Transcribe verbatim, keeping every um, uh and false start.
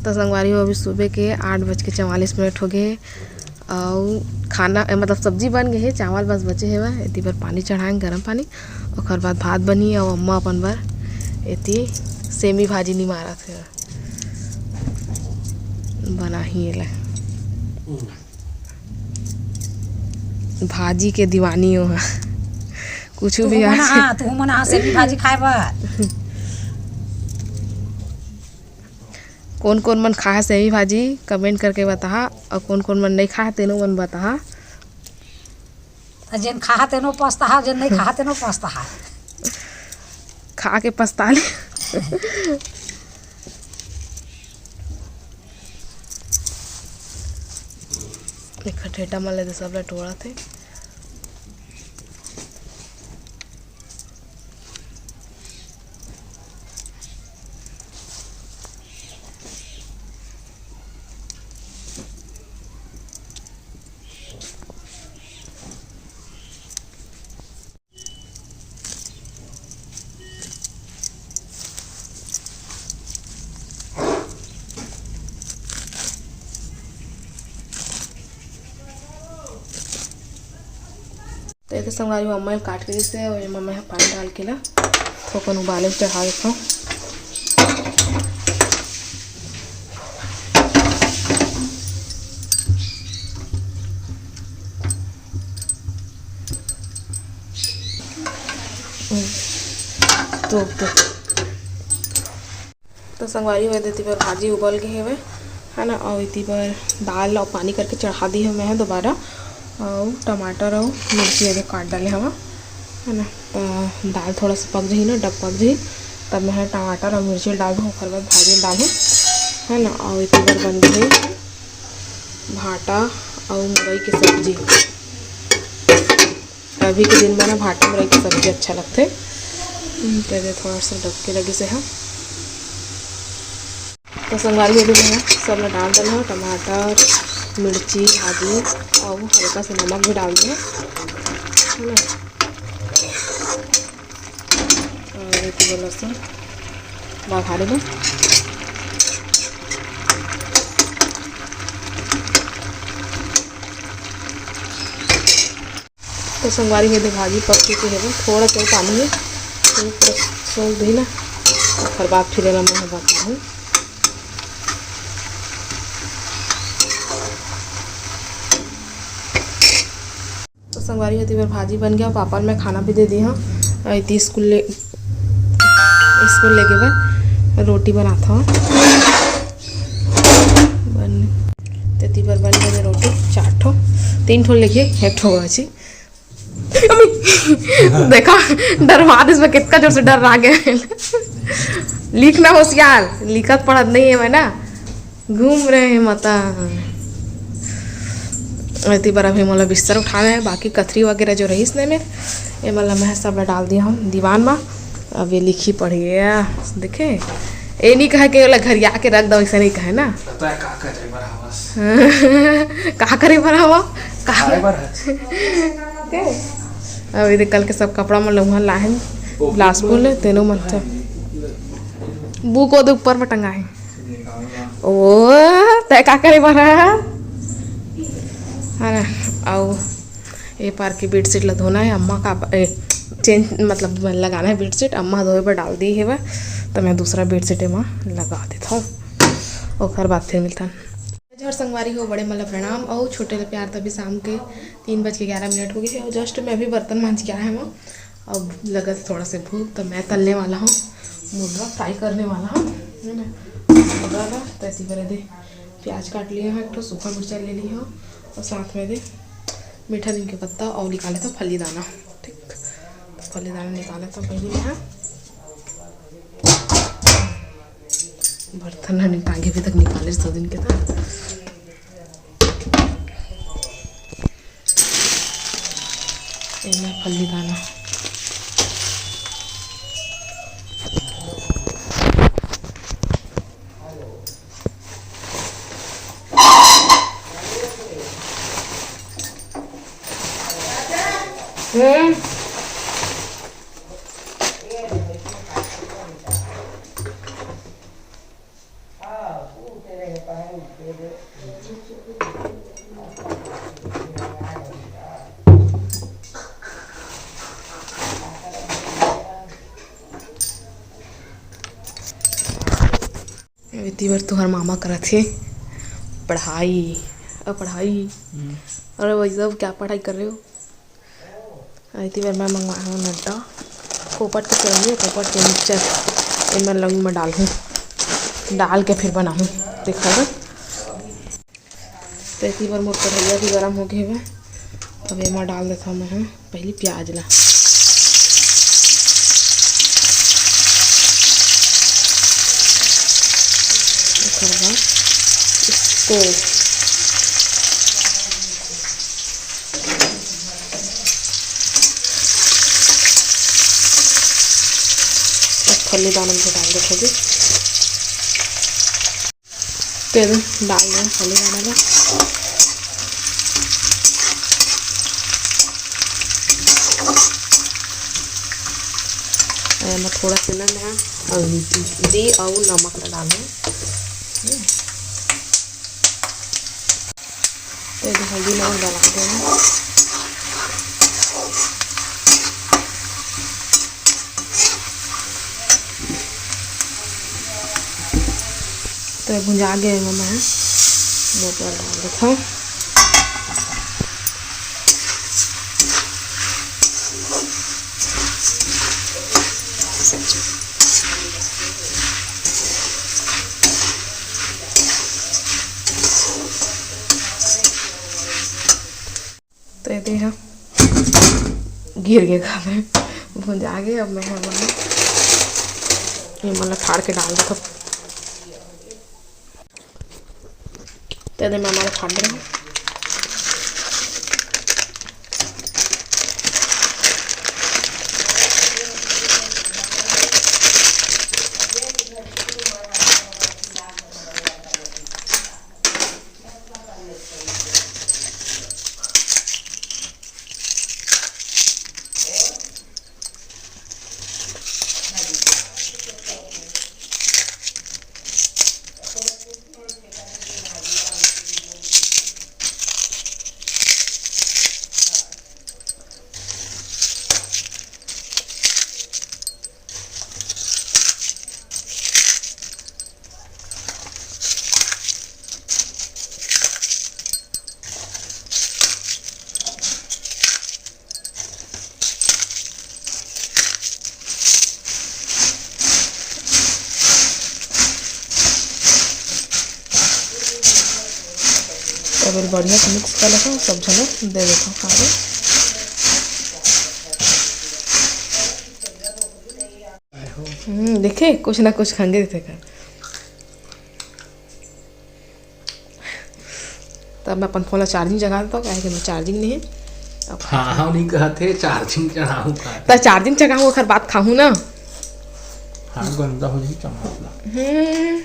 तो संगवारी हो, अभी सुबह के आठ बज के चवालीस मिनट हो गए। अउ खाना, ए, मतलब सब्जी बन गए हे, चावल बस बचे हेवय। एती बर पानी चढ़ाएं, गरम पानी, ओकर बाद भात बनही। अउ अम्मा अपन बर एती सेमी भाजी निमारत हे, बनाही एला। भाजी के दीवानी हो हा। कुछ भी तुहू मन आज हा, तुहू मन हा सेमी भाजी खाए बर। कोन कोन मन खाहा सेमी भाजी, कमेंट करके बताहा, अउ कोन कोन मन नहीं खाहा, तेनो मन बताहा। जेन खाहा तेनो पछताहा, जेन नहीं खाहा तेनो पछताहा। खा के पछता ले। एक ठेटा मन ले दे, सबला टोड़ा थे। तो ये तो संगवारी हो, अम्मा काट के जैसे, और एमा मैं पानी डाल के ना थोकन उबाले चढ़ा देता हूँ। तो, तो तो संगवारी हो, एती बर भाजी उबल गे हेवय, है ना। अउ एती बर दाल अउ पानी करके चढ़ा दी हूँ मैं दोबारा। अउ टमाटर अउ मिर्ची एदे काट डाले हवा, है ना। तो दाल थोड़ा सा पक जही ना, डब पक जही, तब मैं टमाटर अउ मिर्ची डाल दूँ, ओकर बाद भाजी डाल दूँ, है ना। अउ एती बर बन गे भाटा अउ मुरई के सब्जी। अभी के दिन में ना भाटा मुरई के सब्जी अच्छा लगथे। हम्म, तो एदे थोड़ा सा डबके लगे से है। तो संगवारी हो, मैं सब ला डाल देना, टमाटर, मिर्ची, आदि अउ हल्का सा नमक भी डाल देना, है ना। अउ ये तो लहसुन बघारे में। तो संगवारी हो, एदे भाजी पक चुके हे, थोड़ा सा पानी है, तो पूरा सोख दी ना, ओकर बाद फिर एला मैं बताहूँ। तो संगवारी हो, एती बर भाजी बन गया, पापा ल मैं खाना भी दे दी हूँ। एती स्कूल ले, स्कूल लेगे बर रोटी बनात हूँ। बन, तेती बर बन गए रोटी, चार ठो, तीन ठो लेके एक ठो बची। देखा, डरवा दिस में कितना जोर से डर रहा गया। लिखना होशियार, लिखत पढ़त नहीं है मैं ना, घूम रहे हैं माता। एती बर अभी मोला बिस्तर उठाना है, बाकी कथरी वगैरह जो रहीस ने में, ये मतलब मैं सब डाल दिया हूँ दीवान में। अब ये लिखी पढ़ी है, देखे, ये नहीं कहे कि ओला घरिया के रख दो, ऐसा नहीं कहे ना। तो का करे बर हवस? का करे बर हवा? का खाए बर है। के? अब ये कल के सब कपड़ा मन लउहा लाहन, ओ, बिलासपुर ले, तेनो मन तो बुक ओदे ऊपर में टंगा है। ओ, तय का करे बर है? है ना, आओ। ए पार के बेडशीट ला धोना है, अम्मा का, ए, चेंज, मतलब लगाना है बेडशीट, अम्मा धोए बर डाल दी है वह, तो मैं दूसरा बेडशीट एमा लगा देता हूँ। ओकर बाद फिर मिलता है। जय जोहार संगवारी हो, बड़े मन ला प्रणाम अउ छोटे ला प्यार। तभी शाम के तीन बज के ग्यारह मिनट हो गए है और जस्ट मैं अभी बर्तन मांज के आया हूँ। अब लगत थोड़ा से भूख, तो मैं तलने वाला हूँ मुर्गा, फ्राई करने वाला हूँ, है ना। मुर्गा ला तैती करे दे, प्याज काट लिया है, एक ठो सूखा मिर्चा ले लिया हूँ और साथ में दे मीठा नीम के पत्ता और निकाले था फली दाना। ठीक, तो फली दाना निकाले था पहले यहाँ। बर्तन ना निकाल के अभी तक निकाले सौ दिन के था। एमा फली दाना। हम्म। एती बर तुहर मामा करत हे पढ़ाई, अ, पढ़ाई। हम्म। अरे भाई साहब, क्या पढ़ाई कर रहे हो? एती बर मैं मंगवा हूँ नड्डा, पोपट के चलनी है, पोपट के मिक्सचर, एमन लौंग में डालहूँ, डाल के फिर बनाहूँ, देखा ना। तो एती बर मोर कढ़ैया भी गरम हो गए हवे। अब एमा डाल देथव मैं ह पहिली प्याज ला। ओकर बाद इसको अब फल्ली दाना में डाल देथव जी। तेल डाल दें फली वाला ला। एमा थोड़ा सा ना हल्दी अउ नमक ला डाल दें। तेल हल्दी नमक डाल दें। तो भुंजा गए, मैं मोटा डाल देता हूँ। तो ये देखा, गिर गए खाना, भुंजा गए। अब मैं हमन ये मन ला फाड़ के डाल देथव। तो ये दे मैं हमारे फाड़ दे रहा हूँ। तब बढ़िया से मिक्स कर लेथव, सब झन दे देथव खाए। हम्म, देखे, कुछ ना कुछ खंगे देथे कर। तब मैं अपन फोन ला चार्जिंग जगा देथव, काहे कि मैं चार्जिंग नहीं है। अब हाँ, हाँ, नहीं कहत हे, चार्जिंग चढ़ाहूँ का? त चार्जिंग चढ़ाहूँ, ओखर बाद खाहूँ ना। हाँ, गंदा हो जाही चम्मच ला। हम्म।